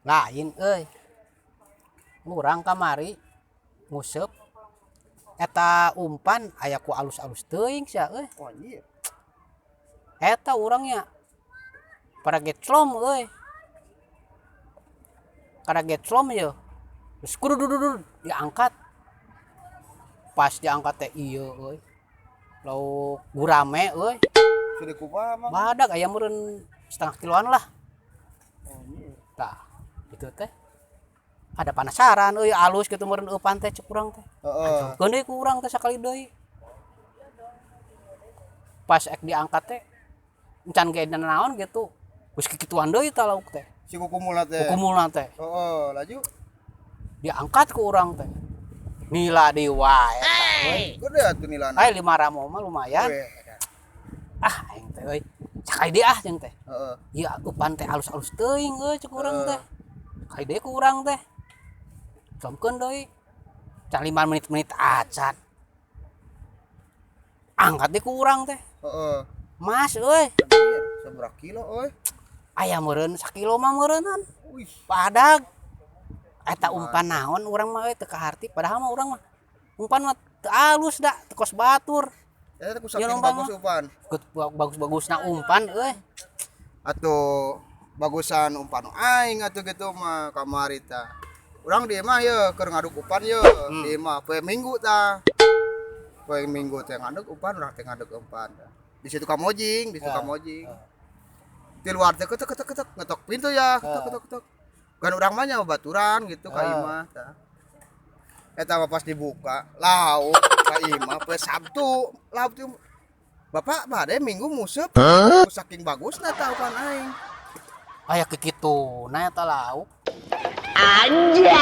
Lain euy. Urang kamari nguseup eta umpan aya ku alus-alus teuing sia euy. Oh, anjir. Eta urangnya pada geclom euy. Kada geclom ye. Terus kudu dudu diangkat. Pas diangkat teh ieu euy. Lauk gurame euy. Sudah kumaha, Mang? Badag aya meureun setengah kiloan lah. Anjir. Tah, itu teh. Ada penasaran euy, alus gitu meureun eupan teh cek urang teh. Heeh. Keun deui ku urang teh sakali deui. Pas ek diangkat teh encan ge naon gitu. Geus kikituan deui tah lauk teh. Si kukumulna teh. Kukumulna teh. Heeh, laju. Diangkat ku urang teh. Nila deui wae eta euy. Gede atuh nilana. Ai 5 ramo mah lumayan. Weh. Ah, aing teh euy. Sakali deui ah jeung teh. Heeh. Ieu eupan teh alus-alus teuing euy cek urang teh. Sakali deui ku urang teh. Comkeun deui. Can 5 menit-menit acan. Angkat deui ku urang teh. Heeh. Mas euy. Anjir, sabaraha kilo euy? Aya meureun sakilo mah meureunan. Wih. Badag. Eta umpan naon urang mah euy teu kaharti, padahal mah urang mah umpan mah teu alus da, teu kos batur. Eta ku Ya, saking lomba bagus mah. umpan. Bagus-bagusna umpan euy. Atuh bagusan umpan aing atuh gitu mah kamari tah. Urang di mah ye keur ngaduk umpan ye, di mah poe Minggu tah. Poe Minggu teh ngaduk umpan, urang teh ngaduk umpan. Di situ kamojing, di situ kamojing. Di luar teh ketek ketek ketek ngetok pintu ya, ketok ketok ketok. Kan urang mah nya baturan gitu ka imah tah. Eta mah pas dibuka, lauk ka imah poe Sabtu, lauk tuh Bapak bade Minggu museup. Saking bagusna tah umpan aing. Aya kikituna eta lauk. Anjay.